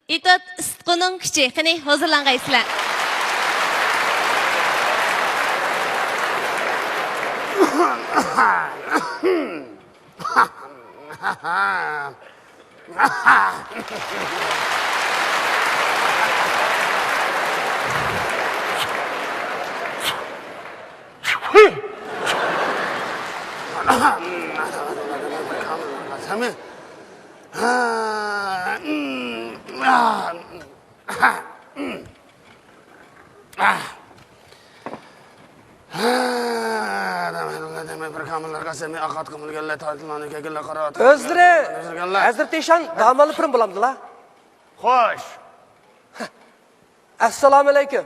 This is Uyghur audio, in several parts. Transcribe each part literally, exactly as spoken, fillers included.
ئېتوت ئىسسىتقۇنىڭ كۈچى. قېنى، ھۇزۇرلانغايسىلەر. ئۆزلىرى ھەزرىتى ئىشان داموللا پىرىم بولامدىلا؟ خوش. ئەسسالامۇئەلەيكۇم.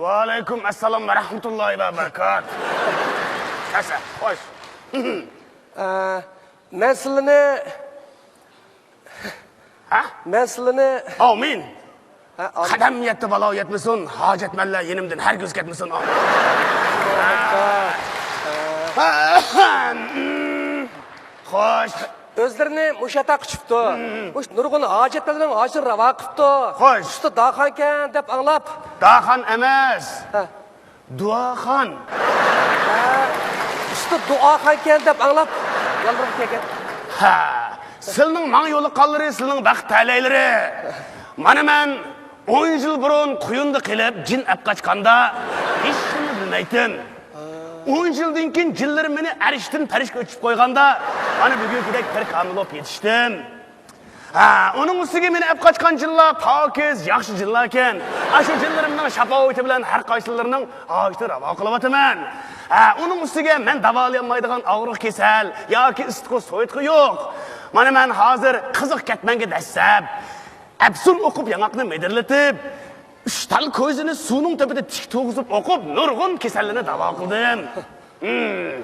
ۋەئەلەيكۇم ئەسسالام ۋە رەھمەتۇللاھى ۋە بەرىكات. كەسە، خوش. ئە، مەن سىلىنى، ھە؟ مەن سىلىنى. ئامىن. ھە، ئامىن. قەدەم يەتتى بالا يەتمىسۇن، ھاجەتمەنلەر يېنىمدىن ھەرگىز كەتمىسۇن. ئامىن. خوش. ئۆزلىرىنى مۇشۇ ياتاققا كۈتۈپتۇ. مۇشۇ نۇرغۇن ھاجەتمەنلەرنىڭ ھاجىتىنى راۋا قىپتۇ. خوش. ئۇستا داخانكەن دەپ ئاڭلاپ. داخان ئەمەس. ھە. دۇئاخان. ھە. ئۇستا دۇئاخانكەن دەپ ئاڭلاپ يالۋۇرۇپ كەلگەن. ھە. سىلنىڭ ماڭا يولۇققانلىرى سىلنىڭ بەخت تەلەيلىرى. مانا مەن ئون يىل بۇرۇن قۇيۇندا قېلىپ جىن ئەپ قاچقاندا ھېچنېمە بىلمەيتتىم. ئون يىلدىن كېيىن جىنلىرىم مېنى ئەرشتىن پەرشكە ئۆتۈشۈپ قويغاندا، مانا بۈگۈنكىدەك پىر كامىل بولۇپ يېتىشتىم. ھە، ئۇنىڭ ئۈستىگە مېنى ئەپ قاچقان جىنلار پاكىز، ياخشى جىنلاركەن. ئاشۇ جىنلىرىمنىڭ شاپائىتى بىلەن ھەر قايسىلىرىنىڭ ھاجىتىنى راۋا قىلىۋاتىمەن. ھە، ئۇنىڭ ئۈستىگە مەن داۋالىيالمايدىغان ئاغرىق كېسەل ياكى ئىسسىقى سويۇتقا يوق. مانا مەن ھازىر قىزىق كەتمەنگە دەسسەپ، ئەپسۇن ئوقۇپ ياڭاقنى مىدىرلىتىپ، ئۈچ تال كويزىنى سۇنىڭ تۈپىدە تىك تۇرغۇزۇپ ئوقۇپ، نۇرغۇن كېسەللەرنى داۋا قىلدىم. ھىم.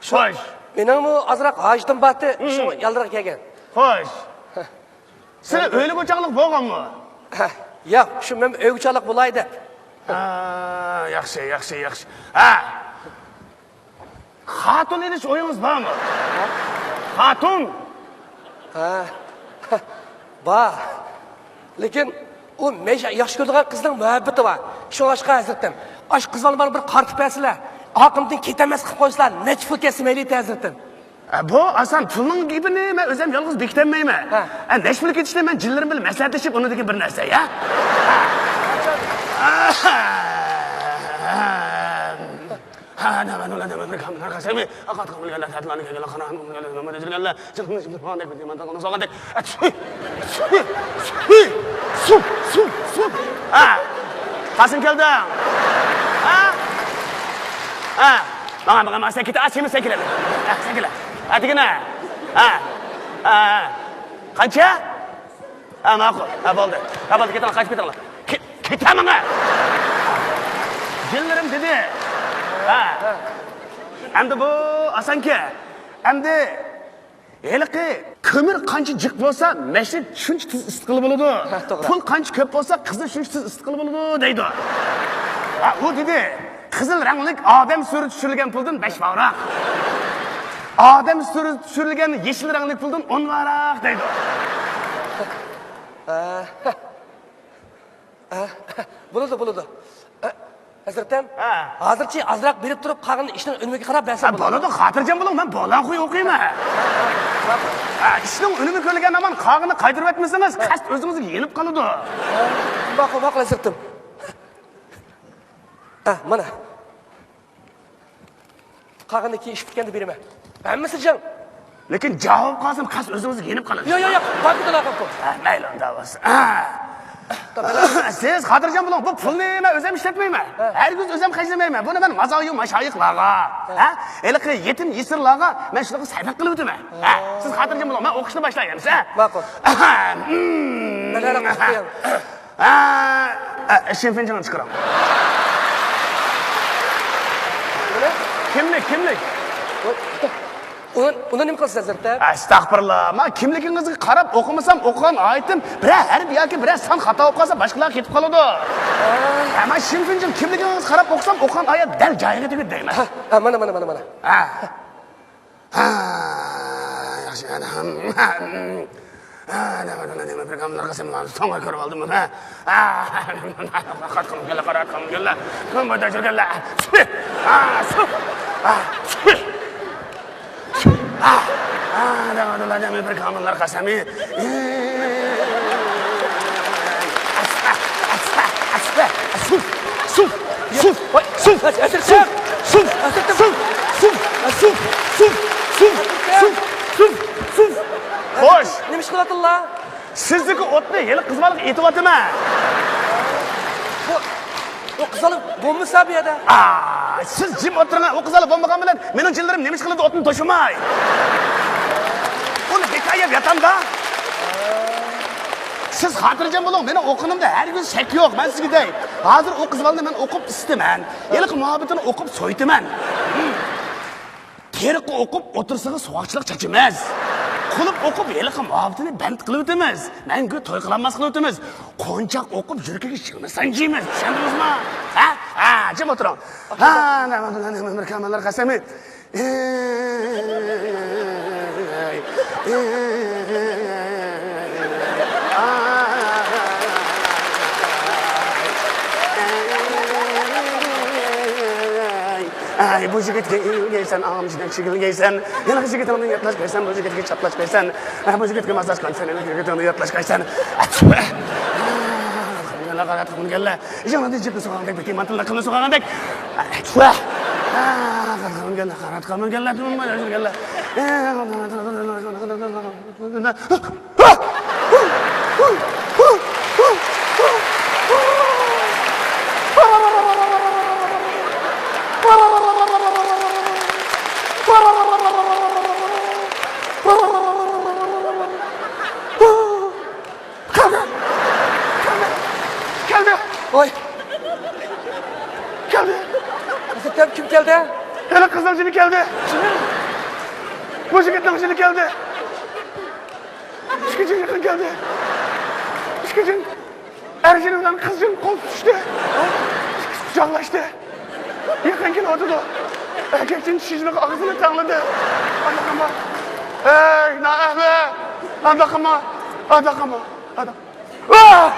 خوش. مېنىڭمۇ ئازراق ھاجىتىم بارتى، شۇڭا يالدىراق كەلگەن. خوش. سىلەر ئۆيلۈك ئوچاقلىق بولغانمۇ؟ ھە، ياق، شۇ مەن ئۆيگە ئوچاقلىق بولاي دەپ. ھە، ياخشى، ياخشى، ياخشى. ھە. خاتۇن ئېلىش ئويىڭىز بارمۇ؟ خاتۇن؟ ھە، بار. لېكىن ئۇ مەن ياخشى كۆرىدىغان قىزنىڭ مۇھەببىتى بار. شۇڭلاشقا ھەزرىتىم، ئاشۇ قىز بالىنى بىر قارىتىپ بەرسىلە، ئاقىمدىن كېتەلمەس قىلىپ قويسىلا، نەچچە پۇل كەتسە مەيلى ئىدى ھەزرىتىم. ئە، بۇ ئاسان، پۇلنىڭ گېپىنى مەن ئۆزۈم يالغۇز بېكىتەلمەيمەن. ھە. ئە، نەچچە پۇل كېتىشىنى مەن جىنلىرىم بىلەن مەسلىھەتلىشىپ ئۇنىڭدىن كېيىن بىر نەرسە، يا؟ ھە، قايسىڭ كەلدىڭ؟ ھە؟ ھە، ماڭا، ماڭا، ماڭا، سەن كېتە، سەن كېلە. ھە، سەن كېلە. ھە، دېگىنە. ھە. ھە، ھە. قانچە؟ ھە، ماقۇل. ھە، بولدى. ھە، بولدى، كېتىڭلار، قاچىپ كېتىڭلار. كېتەمەڭە! جىنلىرىم دېدى. ھە. ئەمدى بۇ ئاسانكى. ئەمدى ھېلىقى كۆمۈر قانچە جىق بولسا، مەشنى شۇنچە تېز ئىسسىتقىلى بولىدۇ. ھە، توغرا. پۇل قانچە كۆپ بولسا، قىزنى شۇنچە تېز ئىسسىتقىلى بولىدۇ، دەيدۇ. ھە، ئۇ دېدى، قىزىل رەڭلىك ئادەم سۈرىتى چۈشۈرۈلگەن پۇلدىن بەش باھاراق. ئادەم سۈرىتى چۈشۈرۈلگەن يېشىل رەڭلىك پۇلدىن ئون باھاراق، دەيدۇ. ھە. ئە، بولىدۇ، بولىدۇ. ئە، ھەزرىتىم، ھە. ھازىرچە ئازراق بېرىپ تۇرۇپ، قالغىنىنى ئىشنىڭ ئۈنۈمىگە قاراپ بەرسەڭ ھە، بولىدۇ. بولىدۇ، خاتىرجەم بولۇڭ، مەن بولان خۇي ئوقۇيمەن. ھە، ئىشنىڭ ئۈنۈمى كۆرۈلگەن ھامان قالغىنىنى قايتۇرۇۋەتمىسىڭىز، قەست ئۆزىڭىزگە يېنىپ قالىدۇ. ھە، ماقۇل، ماقۇل، ھەزرىتىم. ھە، مانا. قالغىنىنى كېيىن ئىش پۈتكەندە بېرىمەن. ھەممىسى جىڭ. لېكىن جاۋاب قالسام، قەست ئۆزىڭىزگە يېنىپ قالىدۇ. ياق، ياق، ياق. بار كېتىلا قاپتۇ. ھە، مەيلى، ئۇنداق بولسا. ھە. سىز خاتىرجەم بولۇڭ، بۇ پۇلنى مەن ئۆزۈم ئىشلەتمەيمەن. ھە. ھەرگىز ئۆزۈم خەجلىمەيمەن. بۇنى مەن مازايۇ ماشايىخلارغا، ھە. ھە؟ ھېلىقى يېتىم يېسىرلارغا مەن شۇلارغا سەدىقە قىلىۋېتىمەن. ھە. ھە. سىز خاتىرجەم بولۇڭ، مەن ئوقۇشنى باشلاي ئەمىسە. ماقۇل. مەن ھەرەقە قىلىپ قوياي. ھە، ھە، شىنفېنجىڭنى چىقىرىڭ. كىملىك، كىملىك؟ ئۇنى، ئۇنى نېمە قىلىسىز، ھەزرەت؟ ئەستەغپۇرۇللا، مەن كىملىكىڭىزگە قاراپ ئوقۇمىسام، ئوقۇغان ئايىتىم بىرەر ھەرپ ياكى بىرەر سان خاتا بولۇپ قالسا، باشقىلارغا كېتىپ قالىدۇ. ھە، مەن شىنفېنجىڭ كىملىكىڭىزگە قاراپ ئوقۇسام، ئوقۇغان ئايەت دەل جايىغا تۈگىدى دەيمەن. ھە، ھە، مانا، مانا، مانا، مانا. ھە. ھە، ياخشى. ھە، نېمە، نېمە، نېمە، بىر كاملارغا سەن ماڭا ساڭا كۆرۈپ ئالدىم، ھە؟ ھە، قاراتقىنىم كەلدى، قاراتقىنىم كەلدى. نېمە، بىر دەجۈر كەلدى. ھە، سۇ. ھە، سۇ. ھە، ھە، نېمە، نېمە، نېمە، بىر كاملار قەسەمى. ئەسلە، ئەسلە، ئەسلە، سۇ، سۇ، سۇ، ۋاي، سۇ، ھەزرىتىم! سۇ، سۇ، ھەزرىتىم! سۇ، سۇ، سۇ، سۇ، سۇ، سۇ، سۇ، سۇ. خوش! نېمە ئىش قىلىۋاتىدىلا؟ سىزدىكى ئوتنى ھېلىقى قىز بالىغا ئېتىۋاتىمەن. بۇ، ئۇ قىز بالا بولمىسا بۇ يەردە. ئا، سىز جىم ئولتۇرۇڭ، ئۇ قىز بالا بولمىغان بىلەن مېنىڭ جىنلىرىم نېمە ئىش قىلىدۇ ئوتنى توشۇماي؟ ئۇنى بىكار يەپ ياتامدا. سىز خاتىرجەم بولۇڭ، مېنىڭ ئوقۇنۇمدا ھەرگىز شەك يوق، مەن سىزگە دەي. ھازىر ئۇ قىز بالىنى مەن ئوقۇپ ئىسىتىمەن. ھېلىقى مۇھەببىتىنى ئوقۇپ سويىتىمەن. تېرىققا ئوقۇپ ئوتتۇرىسىغا سوغۇقچىلىق چاچىمىز. قۇلۇپ ئوقۇپ ھېلىقى مۇھەببىتىنى بەند قىلىۋېتىمىز. مەڭگۈ توي قىلالماس قىلىۋېتىمىز. قونچاق ئوقۇپ يۈرىكىگە شىڭنە سانجىيمىز. چۈشەندىڭىزمۇ؟ ھە؟ ھە، جىم ئولتۇرۇڭ. ھە، نېمە، نېمە، نېمە، بىر كاماللار قەسەمى. ئەي، بۇ يىگىتكە ئىلگەيسەن، ئاڭامچىدەك چىگىلگەيسەن. ھېلىقى يىگىتىڭدىن ياتلاش قايسەن، بۇ يىگىتكە چاپلاش قايسەن. ئەي، بۇ يىگىتكە ماساژ قايسەن، ھېلىقى يىگىتىڭدىن ياتلاش قايسەن. ئەتۈۋە. قاراتقىمىكەنلەر، قاراتقىمىكەنلەر. يىڭنىدىن جىپنى سوغانغاندەك، بېكىمانتىللىق قىلنى سوغانغاندەك. ئەتۈۋە. قاراتقىمىكەنلەر، قاراتقىمىكەنلەر. كەلدى! كەلدى! كەلدى! ۋاي! كەلدى! ئەزەتتەم، كىم كەلدى؟ ھېلى قىزنىڭ جىنى كەلدى! جىنى؟ بۇ يىگىتنىڭ جىنى كەلدى! ئىككى جىن يېقىن كەلدى! ئىككى جىن! ئەر جىن بىلەن قىز جىن قول تۇتۇشتى. ئىككىسى قۇچاقلاشتى. يېقىن كېلىۋاتىدۇ. ئەركەك جىن چىشىنىپ ئاغزىنى تەڭلىدى. ئانداق قىلما. ھەي، نائەھلى! ئانداق قىلما. ئانداق قىلما. ئانداق. ئاھ!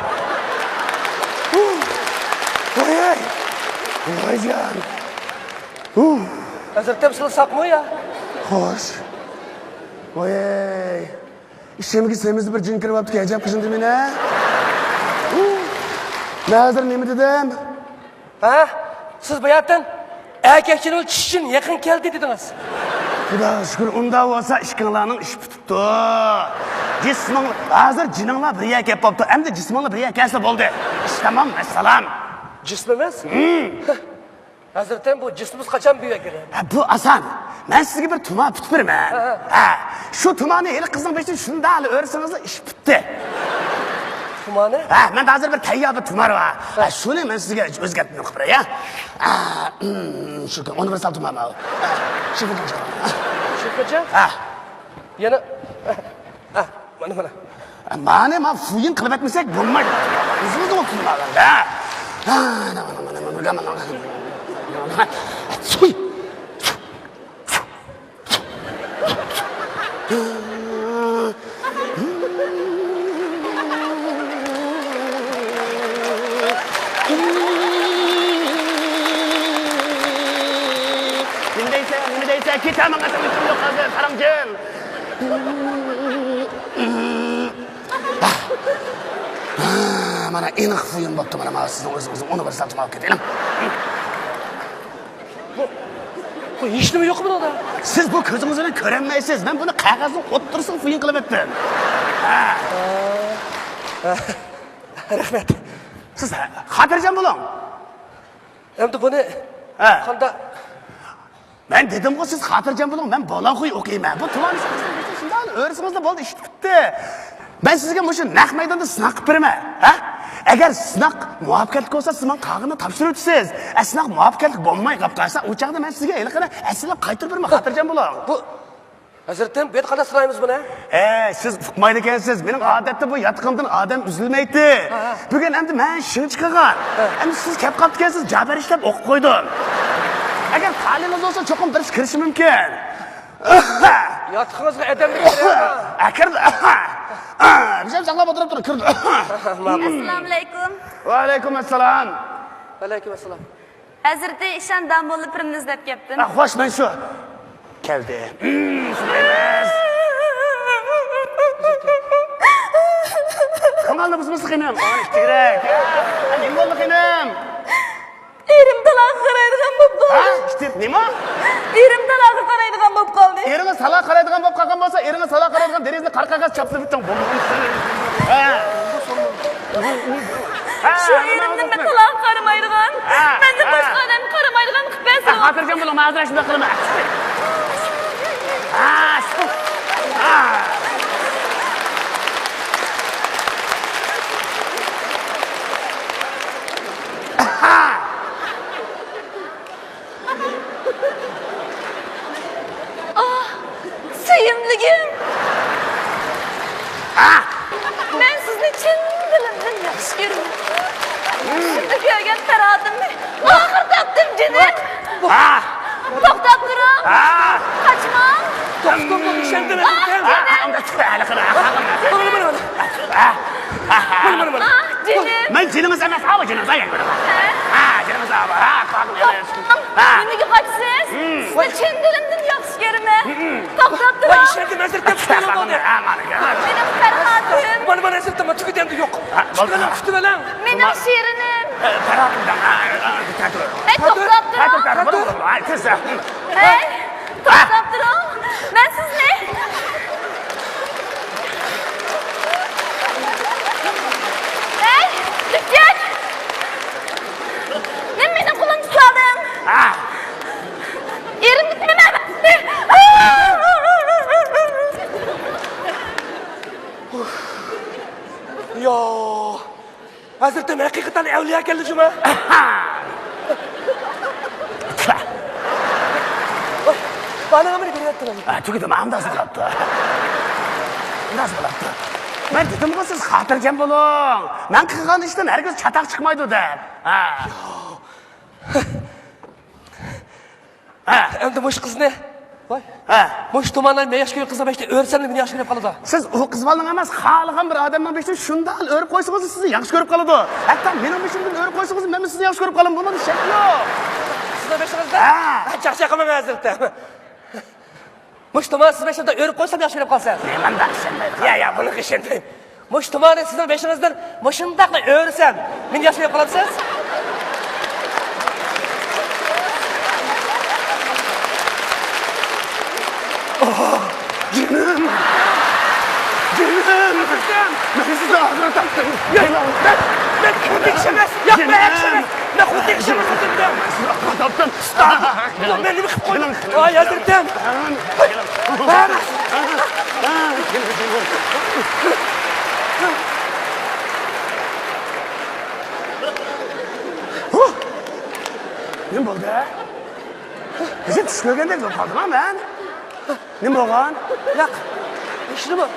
ۋاي! ۋايجان! ھەزرىتىم، سىلى ساقمۇ يا؟ خوش. ۋاي! ئىچىمگە سېمىزدە بىر جىن كىرىۋاپتىكەن، ئەجەب قىزىندى مېنى. مەن ھازىر نېمە دېدىم؟ ھە؟ سىز باياتىن ئەركەك جىن بىلەن چىشى جىن يېقىن كەلدى دېدىڭىز. خۇداغا شۈكۈر، ئۇنداق بولسا ئىككىڭلارنىڭ ئىشى پۈتۈپتۇ. جىسمىڭلار، ھازىر جىنىڭلار بىر يەرگە كەپ بوپتۇ. ئەمدى جىسمىڭلار بىر يەرگە كەلسە بولدى. ئىش تامام، ۋەسسالام. جىسمىمىز؟ ھەزرىتىم، بۇ جىسمىمىز قاچان بىر يەرگە كىرەر؟ ھە، بۇ ئاسان. مەن سىزگە بىر تۇمار پۈتۈپ بېرىمەن. ھە، ھە. ھە، شۇ تۇمارنى ھېلىقى قىزنىڭ بېشىدىن شۇنداق ئۆرسىڭىزلا ئىش پۈتتى. تۇمارنى؟ ھە، مەن ھازىر بىر تەييار بىر تۇمار بار. ھە، شۇنى مەن سىزگە ئۆزگەرتمە قىلىپ بېرەي، ھە. ھە، شۇ ئۇنىۋېرسال تۇمار ماۋۇ. ھە، شىفىنجان. شىفىنجان؟ ھە. يەنە، ھە، مانا، مانا. مانا، ما فۇيىن قىلىۋەتمىسەك بولمايدۇ. ئۆزىمىزنىڭ پۇلى بار. ھە. نېمە دەيسەن، نېمە دەيسەن؟ كېتەمەن، قەسەم ئىچىم يوق ھازىر، ساراڭجىن. مانا ئېنىق فۇيىن بوپتۇ، مانا، مانا سىزنىڭ ئۆزىڭىزنىڭ ئۇنىۋېرسال تۇمار ئېلىپ كېتىڭ. بۇ، بۇ ھېچنېمە يوق بۇنىڭدا. سىز بۇ كۆزىڭىز بىلەن كۆرەلمەيسىز. مەن بۇنى قەغەزنىڭ ئوتتۇرىسىغا فۇيىن قىلىۋەتتىم. ھە. رەھمەت. سىز خاتىرجەم بولۇڭ. ئەمدى بۇنى ھە. قانداق؟ مەن دېدىمغۇ، سىز خاتىرجەم بولۇڭ، مەن بولاخۇي ئوقۇيمەن. بۇ تۇمارنى شۇنداق ئۆرسىڭىزلا بولدى، ئىش پۈتتى. مەن سىزگە مۇشۇ نەق مەيداندا سىناق قىلىپ بېرىمەن. ھە؟ ئەگەر سىناق مۇۋەپپەقىيەتلىك بولسا، سىز ماڭا قالغىنىنى تاپشۇرۇۋېتىسىز. ئە، سىناق مۇۋەپپەقىيەتلىك بولماي قاپ قالسا، ئۇ چاغدا مەن سىزگە ھېلىقىنى ئەسلىگە قايتۇرۇپ بېرىمەن، خاتىرجەم بولۇڭ. بۇ ھەزرىتىم، بۇ يەردە قانداق سىنايمىز بۇنى؟ ھەي، سىز ئۇقمايدىكەنسىز. مېنىڭ ئادەتتە بۇ ياتىقىمدىن ئادەم ئۈزۈلمەيتتى. ھە، ھە. بۈگۈن ئەمدى مەن شىڭ چىقىرغان. ھە. ئەمدى سىز كەپ قاپتىكەنسىز، جا بېرىش دەپ ئوقۇپ قويدۇم. ئەگەر تالىيىڭىز بولسا، چوقۇم بىرسى كىرىشى مۇمكىن. ياتىقىڭىزغا ئادەم كىرىدۇ. ئەكىردى. ئا، بىزەم ساقلاپ ئولتۇرۇپ تۇرۇڭ، كىردى. ئەسسالامۇئەلەيكۇم. ۋەئەلەيكۇم ئەسسالام. ۋەئەلەيكۇم ئەسسالام. ھەزرىتى ئىشان داموللا پىرىمنى ئىزدەپ كەپتىم. ئا، خوش، مەن شۇ. كەلدى. قاڭالنى بۇزمىسا خېنىم. ئاي، تېگىرەك. ئا، نېمە بولدى خېنىم؟ ئېرىم تالاغا قارايدىغان بولۇپ ھە؟ قالدى. ئىشتىپ نېمە؟ ئېرىم تالاغا قارايدىغان بولۇپ قالدى. ئېرىڭىز تالاغا قارايدىغان بولۇپ قالغان بولسا، ئېرىڭىز تالاغا قارايدىغان دېرىزىنى قارا قەغەز چاپلىۋېتىڭ، بولمىغان. ھە. ھە، شۇ ئېرىمنى مەن تالاغا قارىمايدىغان، ھە، مەندىن ھە. باشقا ئادەمگە قارىمايدىغان قىلىپ بەرسىڭىز. خاتىرجەم بولۇڭ، مەن ھازىر شۇنداق قىلىمەن. ھە، شۇ. ھە. ئاھ، سۆيۈملۈكۈم! مەن سىزنى چىن دىلىمدىن ياخشى كۆرىمەن. شۇنداق كۆرگەن پەرھاتىمنى ئاخىر تاپتىم، جېنىم. توختاپ تۇرۇڭ. قاچماڭ. توختىتىڭ، ئىشەندىم. ئاھ، جېنىم. مانا، مانا، مانا. مانا، مانا، مانا. ئاھ، جېنىم. مەن جېنىڭىز ئەمەس، ئاۋۇ جېنىڭىز ئايان بىلىڭ. ھە؟ ھە، جېنىڭىز ئاۋۇ. ھە، قاقىم، ھە. نېمىگە قاچىسىز؟ سىزنى چىن دىلىمدىن ياخشى كۆرىمەن. توختاپ تۇرۇڭ. ۋاي، ئىشەنگەن ھەزرىتىم، شۇنداق بولدى. ھە، مانا، مانا. مېنىڭ پەرھاتىم. مانا، مانا، ھەزرىتىم، تۈگىدى ئەمدى يوق. ھە، بولدى. كۈتۈۋېلىڭ، كۈتۈۋېلىڭ. مېنىڭ شېرىنىم. ھە، پەرھاتىم، ھە، ھە، ھە، تۇرۇڭ. ھە، توختاپ تۇرۇڭ. ھە، تۇر، تۇر، تۇر، تۇر، تۇر. ھە، تېز، ھە. ھەي! توختاپ تۇرۇڭ! مەن سىزنى. ھەي! دۈككەك! نېمە مېنىڭ قولۇمنى تۇتۇۋالدىڭ؟ ئېرىمگە تېگىمە! يا! ھەزرىتىم ھەقىقەتەن ئەۋلىيا ئىكەنلا جۇما. بالىغا مېنى بېرىۋەتتىڭىز. ھە، تۈگىدى، مانا ئانداز بولاپتۇ. ئانداز بولاپتۇ. مەن دېدىمغۇ، سىز خاتىرجەم بولۇڭ. مەن قىلغان ئىشتىن ھەرگىز چاتاق چىقمايدۇ دەپ. ھە. ھە. ئەمدى مۇشۇ قىزنى، ۋاي. ھە. مۇشۇ تۇمانلار مەن ياخشى كۆرگەن قىزنىڭ بېشىدا ئۆرسەملا مېنى ياخشى كۆرۈپ قالىدۇ. سىز ئۇ قىز بالىنىڭ ئەمەس، خالىغان بىر ئادەمنىڭ بېشىدىن شۇنداق ئۆرۈپ قويسىڭىز، سىزنى ياخشى كۆرۈپ قالىدۇ. ھەتتا مېنىڭ بېشىمدىن ئۆرۈپ قويسىڭىز، مەنمۇ سىزنى ياخشى كۆرۈپ قالىمەن. بۇنىڭدا شەك يوق. سىزنىڭ بېشىڭىزدىن؟ ھە. چاقچاق قىلماڭ ھەزرىتىم. مۇشۇ تۇماننى سىز بېشىمدا ئۆرۈپ قويسام ياخشى كۆرۈپ قالىسىز. مەن بۇنداق ئىشەنمەيمەن. يا، يا، بۇنىڭغا ئىشەنمەيمەن. مۇشۇ تۇماننى سىزنىڭ بېشىڭىزدىن مۇشۇنداقلا ئۆرسەم، مېنى ياخشى كۆرۈپ قالامسىز؟ جېنىم! جېنىم! مەن سىزنى ئاغرىتىپتىم. مەن، مەن، مەن خۇددى ئىش ئەمەس. ياق، مەن ئىش ئەمەس. مەن خۇددى ئىش ئەمەس ئۆزۈمدە. تاپتىم. مەن نېمە قىلىپ قويدۇم؟ ۋاي ھەزرىتىم. نېمە بولدى؟ بىزنى چۈش كۆرگەندەك بولۇپ قالدىم مەن. نېمە بولغان؟ ياق. ھېچنېمە.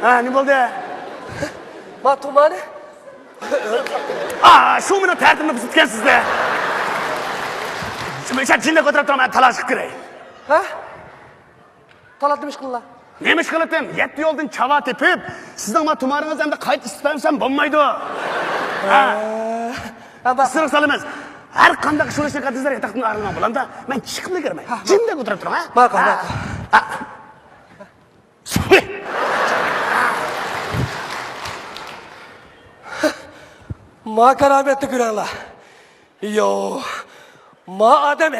ھە، نېمە بولدى؟ ما تۇمانى. ئا، شۇ مېنىڭ تەرىتىمنى بۇزۇپتىكەنسىز-دە. شۇ جىندەك ئولتۇرۇپ تۇرۇڭ، مەن تالاش قىلىپ كىرەي. ھە؟ تالاتتىم ئىش قىللا. نېمە ئىش قىلىتىم؟ يەتتە يولدىن چاۋا تېپىپ، سىزنىڭ ما تۇمانىڭىزنى ئەمدى قايتا ئىسسىتىۋەرمىسەم بولمايدۇ. ھە. ھە، بار. ئىسسىتىپ سالىمىز. ھەر قانداق ئىش بولۇشىغا قەتئىينەزەر، ياتاقتىن ئايرىلماڭ، بولامدا؟ مەن چىقىپلا كىرمەي. ھە، ھە. جىندەك ئولتۇرۇپ تۇرۇڭ، ھە؟ ماقۇل، ھە. ماقۇل. ھە. ما كارامەتنى كۆرەڭلار. يو، ما ئادەم